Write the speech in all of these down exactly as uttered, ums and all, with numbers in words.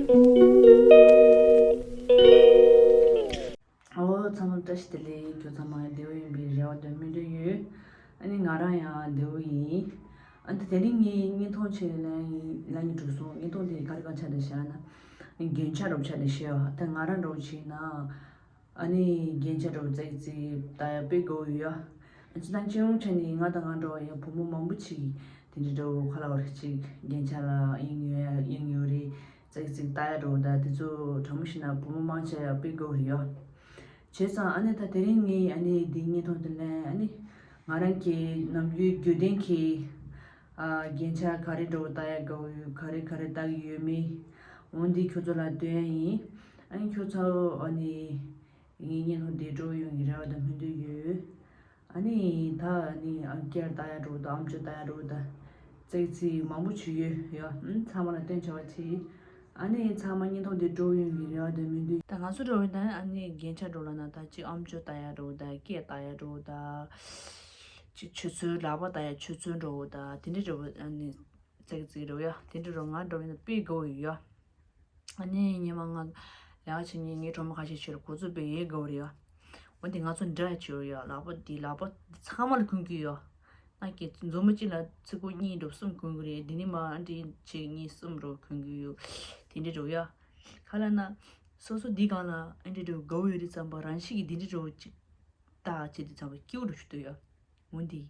ཨོ་ཚང་མ་བཀྲ་ཤིས་བདེ་ལེགས། ཁྱོད་ཚང་མ་བདེ་པོ་ཡིན་པའི་རེ་བ་དང་སྨོན་འདུན་ཡོད། ཨ་ནི་ང་རང་ཡང་བདེ་པོ་ཡིན། ཨ་ནི་དེ་རིང་ངའི་བརྙན་ཐུང་ཆེད་ལ་ལ་ཉི་གྲུབ་སོང་། བརྙན་ཐུང་དེ་ག་རེ་གང་ཆགས་བསྡད་ཤག་ན། རྒྱན་ཆ་འདྲ་པོ་ཆགས་བསྡད་ཤག་ད་ང་རང་འདྲ་པོ་བྱས་ན། ཨ་ནི་རྒྱན་ཆ་འདྲ་པོ་ཙིག་ཙིག་ལྟ་ཡ་དཔེ་དགའ་པོ་ཡོད་ཡ། ཨ་ཅི་ན་སྤྱི་ཡོངས་ཆ་ནས་ང་དང་ང་འདྲ་བ་ཡང་བུ་མོ་མང་པོ་ཅིག་དེ་འདྲ་འདྲ་པོ་ཁ་ལ་བར་ཅིག་རྒྱན་ཆ་ལ་གཡེང་ཡོད་ཡ། གཡེང་ཡོད་རེད། ཙིག་ཙིག་ལྟ་ཡ་འདྲ་པོ་ད་དེ་ཚོ་དྲང་མོ་བཤད་ན་བུ་མོ་མང་ཆེ་བ་དཔེ་དགའ་པོ་རེད་ཡ། བྱས་ཙང་ཨ་ནི་ད་དེ་རིང་ངས་ཨ་ནི་འདི་བརྙན་ཐུང་དེ་ལ་ཨ་ནི་ང་རང་གི་ནམ་རྒྱུན་རྒྱུན་ལྡན་གྱི་ཨ་རྒྱན་ཆ་ག་རེ་འདྲ་པོ་ལྟ་ཡ་དགའ་པོ་ཡོད། ག་རེ་ག་རེ་ལྟ་གི་ཡོད་མེད། འོ་འདི་ཁྱོད་ཚོ་ལ་སྟོན་ཡ་ཡིན། ཨ་ནི་ཁྱོད་ཚོ་ཨ་ནི། ངའི་བརྙན་ཐུང་འདི་སྤྲོ་ཡོང་གི་རེ་བ་དང་སྨོན་འདུན་ཡོད། ཨ་ནི་ད་ནི་ཨམ་སྐད་ལྟ་ཡ་འདྲ་པོ་དང་ཨམ་ཅོག་ལྟ་ཡ་འདྲ་པོ་དང་ཙིག་ཙིག་མང་པོ་ཅིག་ཡོད་ཡ། ཨ་ཚང་མ་ལ་སྟོན་བྱ་བ་བྱེད། ཨ་ནི་ཚང་མ་བརྙན་ཐུང་འདི་སྤྲོ་ཡོང་གི་རེ་བ་དང་སྨོན་འདུན། ད་ང་ཚོ་འདྲ་པོ་ཡིན་ན་ཨ་ནི་རྒྱན་ཆ་འདྲ་པོ་ལ་ན་ད་ཅིག་ཨམ་ཅོག་ལྟ་ཡ་འདྲ་པོ་དང་སྐད་ལྟ་ཡ་འདྲ་པོ་དང་། ཅིག་ཆུ་ཚོད་ལག་པ་ལྟ་ཡ་ཆུ་ཚོད་འདྲ་པོ་དང་དེ་འདྲ་འདྲ་པོ་ཨ་ནི་ཙིག་ཙིག་འདྲ་པོ་ཡ། དེ་འདྲ་འདྲ་པོ་ང་འདྲ་པོ་ཡིན་ན་དཔེ་དགའ་པོ་ཡོད་ཡ། ཨ་ནི་ཉི་མ་ང་ལས་ཀ་བྱེད་མཁན་ངའི་གྲོགས་མོ་ཁ་ཤས་ཤིག་ཁོ་ཚོ་དཔེ་ཡེ་དགའ་པོ་རེད་ཡ། འོ་འདི་ང་ཚོ་འདྲ་བྱེད་ཡ། ལག་པ་འདི་ལག་པ་འདི་ཚང་མ་ལ་གོན་གྱི་ཡོད། ང་གི་མཛུབ་མོ་གཅིག་ལ་ཚིགས་གོས་གཉིས་འགྲོ་གསུམ་གོན་གྱི་རེད། འདི་ནི་མ་ཨ་འདྲ་གཅིག་གཉིས་གསུམ་འགྲོ་གོན་གྱི་ཡོད། དེ་འདྲ་འགྲོ་ཡ། ག་ལ་ན། སོ་སོ་འདི་སྒང་ལ་ཨ་འདྲ་འགྲོ་དགའ་པོ་ཡོད་དུས་ཙམ་པ་རང་བཞིན་གྱིས་འདི་འདྲ་འགྲོ་གཅིག་ལྟ་བྱེད་དུས་ཙམ་པ་སྐྱིད་པོ་འགྲོ་ཞུ་འདོད་ཡ། འོ་འདི།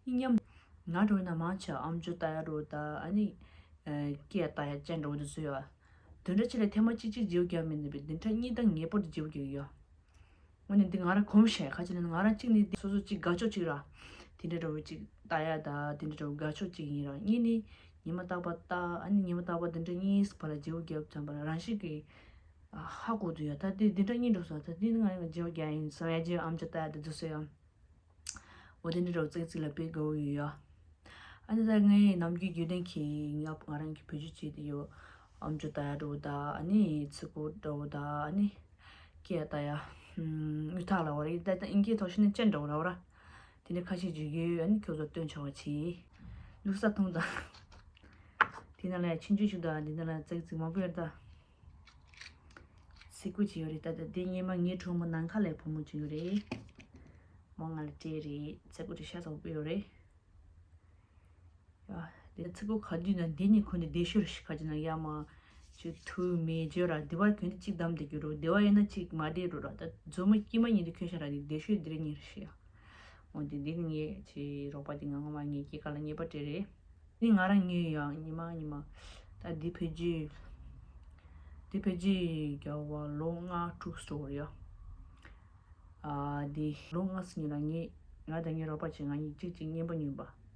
ཨི་སྙམ། ང་འདྲ་པོ་ཡིན་ན་མང་ཆེ་ཨམ་ཅོག་ལྟ་ཡ་འདྲ་པོ་དང་ཨ་ནི། སྐད་ལྟ་ཡ་ཅན་འདྲ་པོ་འདི་ཚོ་ཡོད། བདུན་ཕྲག་གཅིག་ལ་ཐེངས་མ་གཅིག་གཅིག་བརྗེ་པོ་རྒྱག་མིན་ནི་བདུན་ཕྲག་གཉིས་དང་ངེས་པར་དུ་བརྗེ་པོ་རྒྱག་གི་ཡོད། འོ་ནི་འདི་ང་རང་གོམས་ཤག་ཁ་ཅིག་ན་ང་རང་གཅིག་ནི་འདི་སོ་སོ་གཅིག་དགའ་ཕྱོགས་གཅིག་ར། དེ་འདྲ་འདྲ་པོ་གཅིག་ལྟ་ཡ་ད་དེ་འདྲ་འདྲ་པོ་དགའ་ཕྱོགས་གཅིག་ཡིན་ར། གཉིས་ནི་ཉི་མ་རྟག་པར་ལྟ། ཨ་ནི་ཉི་མ་རྟག་པར་བདུན་ཕྲག་གཉིས་བར་ལ་བརྗེ་པོ་རྒྱག་ཙམ་པ་ར་རང་བཞིན་གྱིས་ཧ་གོ་འདུག་ཡ། ད་དེ་བདུན་ཕྲག་གཉིས་འགྲོ་སོང་། ད་དེ་ནི་ང་ཡང་བརྗེ་པོ་རྒྱག་ཡིན་བསམ་ཡ། རྗེས་ཨམ་ཅོག་ལྟ་ཡ་དེ་འདུག་སེ་ཡ། འོ་དེ་འདྲ་འདྲ་པོ་ཙིག་ཙིག་ལ་དཔེ་དགའ་པོ་ཡོད་ཡ། ཨ་ནི་ད་ངའི་ནམ་རྒྱུན་རྒྱུན་ལྡན་གྱི་ང་ང་རང་གི་བེད་སྤྱོད་བྱེད་དེ་ཡོད། ཨམ་ཅོག་ལྟ་ཡ་འདྲ་པོ་དང་ཨ་ནི་ཚིགས་གོས་འདྲ་པོ་དང་ཨ་ནི་སྐད་ལྟ་ཡ། དངུལ་ཐག་ལ་བ་རེད། ད་ད་ཨིན་སྐད་ཐོག་བཤད་ན་ཅན་འདྲ་པོ་ལ་བ་ར། དེ་འདྲ་ཁ་ཤས་ཅིག་ཡོད། ཨ་ནི་ཁྱོད་ཚོ་སྟོན་བྱ་བ་བྱེད། བླུགས་ས་འཐུང་དང་། དེ་ནང་ལ་ཡ་ཆུང་ཆུང་ཞིག་དང་དེ་ནང་ལ་ཙིག་ཙིག་མང་པོ་ཡོད་ད། ཚིགས་གོས་ཅིག་ཡོད་རེད། ད་ལྟ་དེ་སྔོན་མ་ངའི་གྲོགས་མོ་ནམ་མཁའ་ལའི་བུ་མོ་ཅིག་ཡོད་རེད། མོ་ང་ལ་སྤྲད་རེད། ཚིགས་གོས་དེ་ཤ་ཚ་པོ་ཡོད་རེད། ཡ། དེ་ཚིགས་གོས་ག་དུས་ན་འདི་གཉིས་གོན་ཏེ་བསྡད་ཤོར་ཞིག་ཁ་ཅིག་ན་ཡ་མ། ཅིག་ཐུག་མེད་བརྗོད་ར་བདེ་བར་གོན་ཏེ་གཅིག་བསྡམས་བསྡད་རྒྱུ་རོ། བདེ་བ་ཡིན་ན་གཅིག་མ་བསྡད་རོ་ར། ད་མཛུབ་མོ་དཀྱིལ་མ་གཉིས་དེ་གོན་ཤ་ར་ནི་བསྡད་ཤོར་འདི་རེད་གཉིས་རེད་ཤི་ཡ། འོ་དེ་འདི་ངའི་ཅི་རོགས་པ་དེ་ང་ངོ་མ་ངའི་སྐྱེས་སྐར་ལ་རྙེད་པ་སྤྲད་རེད། འདི་ང་རང་ཉོས་ཡོད་ཉི་མ་ཉི་མ། ད་འདི་བེད་སྤྱོད། འདི་བེད་སྤྱོད་རྒྱག་པ་ལོ་ལྔ་དྲུག་འགྲོ་གི་ཡོད། ཨ་འདི་ལོ་ལྔ་ཙམ་ཉིན་ལ་ངས་ང་དང་ངའི་རོགས་པ་ཅིག་ང་གཉིས་གཅིག་གཅིག་རྔན་པ་ཉོས་པ།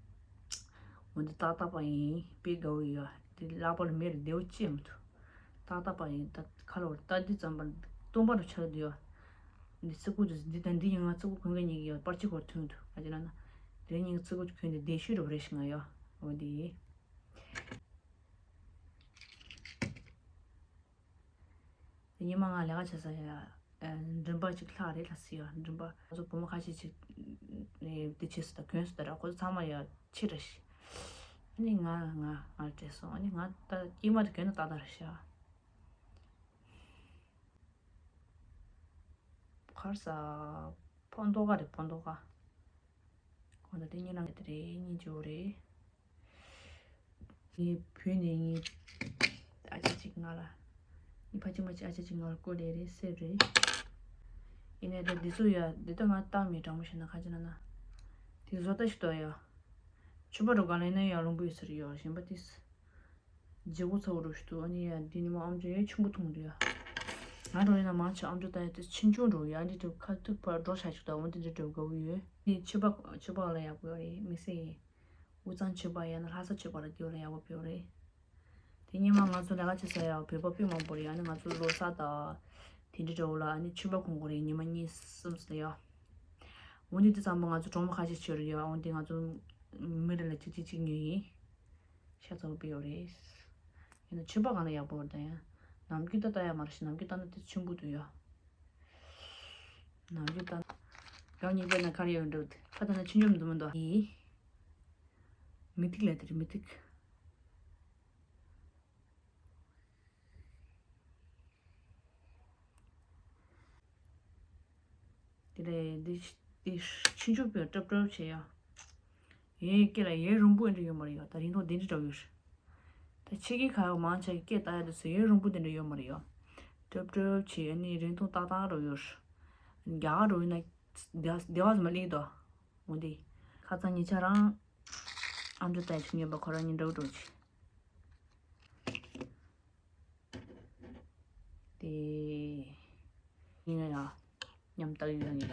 འོ་འདི་ཏག་ཏག་པ་ཡིན། དཔེ་དགའ་པོ་ཡོད། འདི་ལག་པ་ལ་མེ་རུ་བདེ་པོ་ཅི་ཡང་མི་ཐུབ། ཏག་ཏག་པ་ཡིན། ད་ཁ་ལོ་ལྟ་འདི་ཙམ་པ་སྟོང་པ་རུ་ཆགས་འདུག་ཡ། འདི་ཚིགས་གོས་འདི་འདི་དང་འདི་ཡིན། ང་ཚིགས་གོས་གོན་མཁན་གཉིས་ཀྱི་ཡ་པར་ཆས་གོ་མཐུན་འདུག་ག་ཅི་ལ་ན། དེ་གཉིས་ཀྱི་ཚིགས་གོས་གོན་ནས་བསྡད་ཤོད་རུ་རེ་ཞིག་ང་ཡ། འོ་འདི་ཡིན། དེ་ཉི་མ་ང་ལས་ཀ་བྱེད་ས་ཡ། མགྲིན་པ་ཅིག་ལྷག་རེད་ལ་སི་ཡ་མགྲིན་པ། ང་ཚོ་བུ་མོ་ཁ་ཤས་ཅིག་ནས་དེ་བྱེད་སྲིད་ད་གོན་སྲིད་ད་ར། ཁོ་ཚོ་ཚང་མ་ཡ་ཕྱི་ར་ཤི། ཨ་ནི་ང་ང་ང་བྲེལ་སོང་། ཨ་ནི་ང་ད་སྐྱེས་མ་དེ་གོན་ན་ཏག་ཏག་ར་ཤ། ཁར་ས། ཕོ་མདོག་ཁ་རེད་ཕོ་མདོག་ཁ། ཁོང་ད་དེ་གཉིས་ལ་དེ་རེད་གཉིས་འཇོག་རེད། ངའི་བུ་ནས་ངའི་ཨ་ཅག་ཅིག་ང་ལ། ངའི་ཕ་ཅིག་མ་ཅིག་ཨ་ཅག་ཅིག་ང་ལ་བསྐུར་ལེ་རེད་སེབ་རེད། ཡིན་ནའི་ད་འདི་ཚོ་ཡ་འདི་ད་ང་བཏང་མེད་དྲང་མོ་བཤད་ན་ཁ་ཅིག་ན་ན། དེ་བཟོ་ལྟ་ཞིག་ཏོ་ཡ། ཆུ་བ་རུ་ག་ལ་ཡིན་ན་ཡ་ལོང་པོ་ཡོད་ས་རེད་ཡ་གཞན་པ་དེ། བརྗེ་པོ་ཚ་པོ་འགྲོ་ཞིག་འདུག་ཨ་ནི་ཡ་འདི་ཉི་མ་ཨམ་ཅོག་ཡ་ཆེན་པོ་མཐོང་འདུག་ཡ། ང་འགྲོ་ཡིན་ན་མང་ཆེ་ཨམ་ཅོག་ལྟ་ཡ་དེ་ཆེ་ཆུང་འགྲོ་ཡ་འདི་དུ་ཁ་ཐུག་ཕར་འགྲོ་ཤ་ཞིག་འདུག་འོན་ཏེ་འདི་འགྲོ་དགའ་བོ་ཡོད། ནི་ཆོས་པ་ཆོས་པ་ལ་ཡག་པོ་ཡོད་རེད་མི་སེ་ཡིན། དབུས་གཙང་ཆོས་པ་ཡང་ན་ལྷ་ས་ཆོས་པ་ལ་འདི་ལ་ཡག་པོ་ཡོད་རེད། དེ་སྔོན་མ་ང་ཚོ་ལས་ཀ་བྱེད་ས་ཡ་བོད་པ་དཔེ་མང་པོ་རེད། ཨ་ནི་ང་ཚོ་ལོ་གསར་དང་། དེ་འདྲ་འདྲ་བོ་ལ་ཨ་ནི་ཆོས་པ་གོན་དགོས་རེད་ཉི་མ་གཉིས་གསུམ་ཙམ་ཡ། འོན་ཏེ་དེ་ཙམ་པ་ང་ཚོ་གྲོགས་མོ་ཁ་ཤས་བྱོས་རེད་ཡ། འོན་ཏེ་ང་ཚོ་མི་རེ་ལ་གཅིག་གཅིག་གཅིག་ཉོས་ཡིན། ཤ་ཚ་པོ་དཔེ་ཡོད་རེད། ཡིན་ན་ཆོས་པ་གང་ལ་ཡག་པོ་རེད་ད་ཡ། ནམ་རྒྱུན་ད་ལྟ་ཡ་མ་རེད་ཤི་ནམ་རྒྱུན་ལྟ་ན་དེ་ཆེན་པོ་འདུག་ཡ། ནམ་རྒྱུན་ལྟ་ན། ཡང་གཉིས་པ་ན་ག་རེ་ཡོད་འགྲོ་དེ་ཁ་ལྟ་ན་ཆུང་ཆུང་འདུག་མི་འདུག་ཡིན། མི་ཐིག་ལ་དེ་རེད་མི་ཐིག་རེད། འདི་འདི་ཕྱིན་ཆུ་པོས་ཀྲབ་ཀྲབ་བྱེད་ཡ། ཡའི་སྐེ་ལ་ཡའི་རིང་པོ་འདྲ་ཡོད་མ་རེད་ཡ། ད་རིང་ཐུང་འདི་འདྲ་འདྲ་ཡོད་རེད། ད་ཕྱི་གི་ཁ་མང་ཆ་གི་སྐེ་ལྟ་ཡ་དེ་ཚོ་ཡའི་རིང་པོ་འདི་འདྲ་ཡོད་མ་རེད་ཡ། ཀྲབ་ཀྲབ་བྱེད་ཡ་ནི་རིང་ཐུང་ཏག་ཏག་འདྲ་ཡོད་རེད། རྒྱ་གར་འདྲ་ཡོད་ན་བདེ་བ་བདེ་བ་ཟེར་མ་ལེགས་དོ། འོ་འདི་ཁ་སང་ཉེ་ཆར་རང་ཨམ་ཅོག་ལྟ་ཡ་ཆུང་ཉན་པ་ཁོ་རང་གཉིས་འདྲ་བོ་འདྲ་བོ་བྱེད། དེ། ཡིན་ན་ཡང་། ཉམས་ལྟ་ཡོད་ངེས།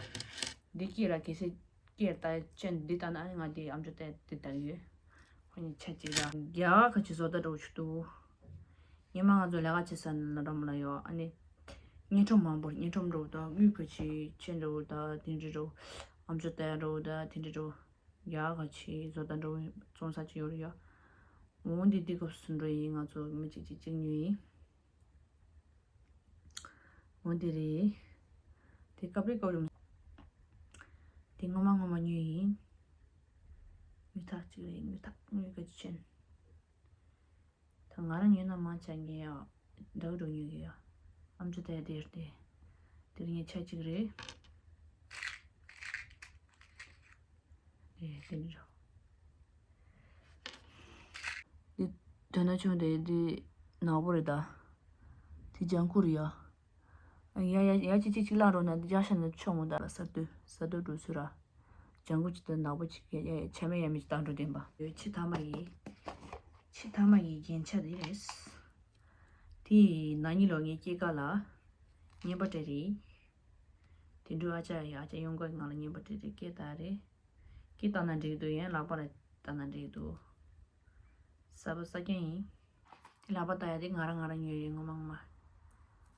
འདི་སྐྱེས་ལ་གལ་སྲིད་སྐྱེས་ལྟ་ཅན་འདི་ལྟ་ན་ང་དེ་ཨམ་ཅོག་ལྟ་འདི་ལྟ་ཡོད། ཁོ་གཉིས་ཆ་གཅིག་ལ་རྒྱ་ག་ཅི་བཟོ་ལྟ་འགྲོ་ཆུ་འདུག་ཉི་མ་ང་ཚོ་ལས་ཀ་བྱེད་ས་ནི་ལ་འགྲོ་མ་ལ་ཡོད། ཨ་ནི། བརྙན་ཐུང་མང་པོ་བརྙན་ཐུང་འགྲོ་ད་དངུལ་ག་ཅི་ཆེ་འགྲོ་ད་དེ་འདྲ་འགྲོ། ཨམ་ཅོག་ལྟ་འགྲོ་ད་དེ་འདྲ་འགྲོ། རྒྱ་ག་ཅི་བཟོ་ལྟ་འགྲོ་བཙོང་ས་ཅི་ཡོད་རེད་ཡ། འོ་འདི་འདི་སྐབས་སུ་འགྲོ་ཡིན། ང་ཚོ་མི་གཅིག་གཅིག་གཅིག་ཉོས་ཡིན། འོ་འདི་རེད། དེ་སྐབས་རེ་སྐབས་རེ། དེ་སྔོན་མ་སྔོན་མ་ཉོས་ཡིན། དངུལ་ཐག་གཅིག་རེད། དངུལ་ཐག་དངུལ་ག་ཅི་ཆེན། ད་ང་རང་ཉོས་ན་མང་ཆ་ངས་ཡ་འདྲ་བོ་འགྲོ་ཉོས་ཡོད་ཡ། ཨམ་ཅོག་དེ་དེར་དེ། དེ་རིང་ཆ་གཅིག་རེད། དེ་དེ་འདྲ། འདི་དོན་ན་ཆུང་དེ་འདི་ནག་པོ་རེད་ད། དེ་ལྗང་ཁུ་རེད་ཡ། ཡ་ཡ་ཡ་གཅིག་གཅིག་གཅིག་བླངས་རོགས་ན་འདི་རྒྱག་ཤ་ན་ཆོག་མོ་ད་ལ་ས་དུ་ས་དུ་འགྲོ་ཚུལ་ར། ལྗང་ཁུ་གཅིག་དང་ནག་པོ་གཅིག་ཡ་ཡ་ཆ་མེད་ཡ་མེད་ཅིག་བཏང་འགྲོ་བསྟན་པ། ཡོད་ཕྱི་ཐ་མ་ཡི། ཕྱི་ཐ་མ་ཡི་རྒྱན་ཆ་འདི་རེད། དེ་ན་ནིང་ལོ་ངའི་སྐྱེས་སྐར་ལ་རྔན་པ་སྤྲད་རེད། དེ་འདྲ་ཨ་ཅག་ཡ་ཨ་ཅག་ཡོང་གི་ང་ལ་རྔན་པ་སྤྲད་རེད། སྐེ་ལྟ་རེད། སྐེ་ལྟ་ན་འགྲིག་འདུག་ཡང་ལག་པ་ལ་ལྟ་ན་འགྲིག་འདུག་གསར་པ་གསར་རྐྱང་ཡིན། དེ་ལག་པ་ལྟ་ཡ་དེ་ང་རང་ང་རང་ཉོས་ཡོད་ངོ་མ་ངོ་མ།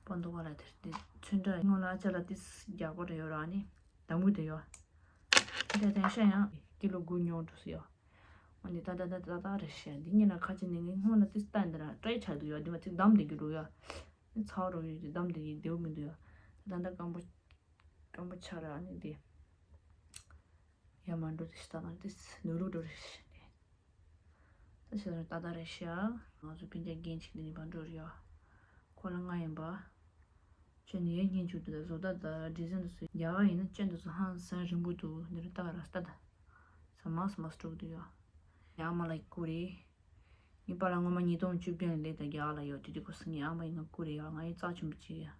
སྤོ་འདུག་བ་ལ་དེར་དེ་ཚོན་ཁྲ་སྔོན་ལ་ཨ་ཅག་ལ་ཏིས་རྒྱག་པོ་རེ་ཡོད་ར་ནི། དམ་གུ་དེ་ཡོད། དེ་དེང་ཤ་ཡང་ཀི་ལོ་དགུ་ཉོ་འགྲོ་སི་ཡོད། འོ་ནི་ད་ད་ད་ད་ད་རེ་ཤ་འདི་གཉིས་ལ་ཁ་ཅིག་ནི་ངའི་སྔོན་ལ་ཏིས་ལྟ་འདི་ར་སྐྲ་ཡི་ཆགས་འདུག་ཡོད། འདི་མ་ཚིག་འདམ་དེ་གི་རུ་ཡོད། ཚ་བ་རུ་ཡོད་དེ་འདམ་དེ་གི་བདེ་བོ་མི་འདུག་ཡོད། ད་ད་སྐམ་པོ། སྐམ་པོ་ཆགས་ར་ནི་དེ། ཡ་མ་འགྲོ་དེ་ཤི་ད་ན་ཏིས་ནུ་རུ་འགྲོ་རེ་ཤ་འདི། ད་ཤ་ད་ད་རེ་ཤ། ང་ཚོ་སྤུན་ཀྱག་རྒན་ཅིག་འདི་ནི་བ་འགྲོ་རེ་ཡོད། ཁོ་ལ་ང་ཡིན་པ། ཁྱོད་ནི་ཡོད་སྙིང་རྗེ་འདུག་ད་བཟོ་ལྟ་ད་ཌི་ཟའིན་དུ་སུ་རྒྱ་གར་ཡིན་ན་ཅན་དུ་སུ་ཧང་སང་རིང་པོ་འདུག་འདི་རུ་ལྟ་ག་ར་ལྟ་ད། ས་མ་ས་མ་སྤྲུག་འདུག་ཡོད། ཡ་མ་ལ་ཀུ་རེ། ངའི་པཱ་ལགས་སྔོན་མ་ཉིས་སྟོང་བཅུ་བདུན་ལ་སླེབས་ད་རྒྱ་གར་ལ་ཡོད་དུས་དུས་ཁོ་སང་ངའི་ཨ་མ་ཡིན་ང་ཀུ་རེ་ཡོད། ང་ཡི་རྩ་ཆེན་པོ་གཅིག་ཡ།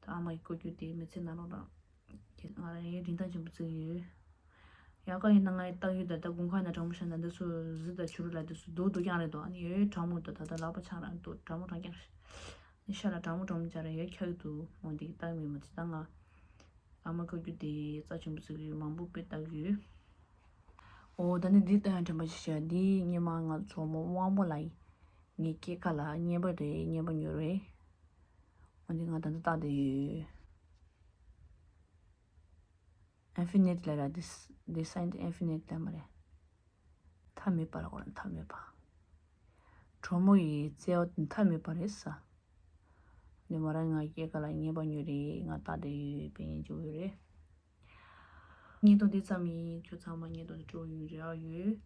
ད་ཨ་མ་ཡི་ཀུ་རྒྱུ་དེ་མི་ཚེ་ནང་ལོགས་ལ། ང་རང་ཡི་རིན་ཐང་ཆེན་པོ་བརྩི་གི་ཡོད། ཡག་ག་ཡིན་ན་ང་ཡི་སྟག་ཡུལ་ད་ལྟ་དགུན་ཁ་ན་གྲང་མོ་ཤ་ན་འདི་ཚོ་གཟི་ད་ཆུ་རུ་ལ་འདི་ཚོ་རྡོ་རྡོ་རྐྱང་རེད་དོ། ཨ་ནི་ཡོད་ཡོད་གྲང་མོ་ད་ད་ད་ལག་པ་ཆང་རང་འདུག་གྲང་མོ་གྲང་རྐྱང་རེད། ནི་ཤ་ལ་གྲང་མོ་གྲང་མོ་ཅག་རེ་ཡོད་ཁྱག་གི་འདུག་འོ་འདི་སྟག་མི་མ་ཚི་ད་ང་ཨ་མ་ཁ་རྒྱུ་དེ་རྩ་ཆེན་པོ་བརྩི་གི་ཡོད། མང་པོ་དཔེ་ལྟ་གི་ཡོད། འོ་ད་ནི་འདི་ལྟ་ཡང་དྲན་པ་ཞིག་བྱས། འདི་སྔོན་མ་ང་གྲོགས་མོ་དབང་པོ་ལགས་ཡིན། ངའི་སྐྱེས་སྐར་ལ་རྔན་པ་རེད། རྔན་པ་ཉོ་རེད། འོ་འདི་ང་ད་ལྟ་ལྟ་བསྡད་ཡོད། ཨིན་ཕི་ནིཊ་ལ་ར་འདི་འདི་སའིན་ཨིན་ཕི་ནིཊ་ལ་མ་རེད། མཐའ་མེད་པ་ལ་གོ་ར་མཐའ་མེད་པ། གྲོགས་མོ་ཡི་བརྩེ་བ་མཐའ་མེད་པ་རེད་ས། འདི་མ་ར་ང་སྐྱེས་སྐར་ལ་རྔན་པ་ཉོ་རེད། ང་ལྟ་བསྡད་ཡོད། དཔེ་སྙིང་རྗེ་པོ་ཡོད་རེད། བརྙན་ཐུང་འདི་ཙམ་ཡིན། ཁྱོད་ཚང་མ་བརྙན་ཐུང་འདི་སྤྲོ་ཡོང་རེ་བ་ཡོད།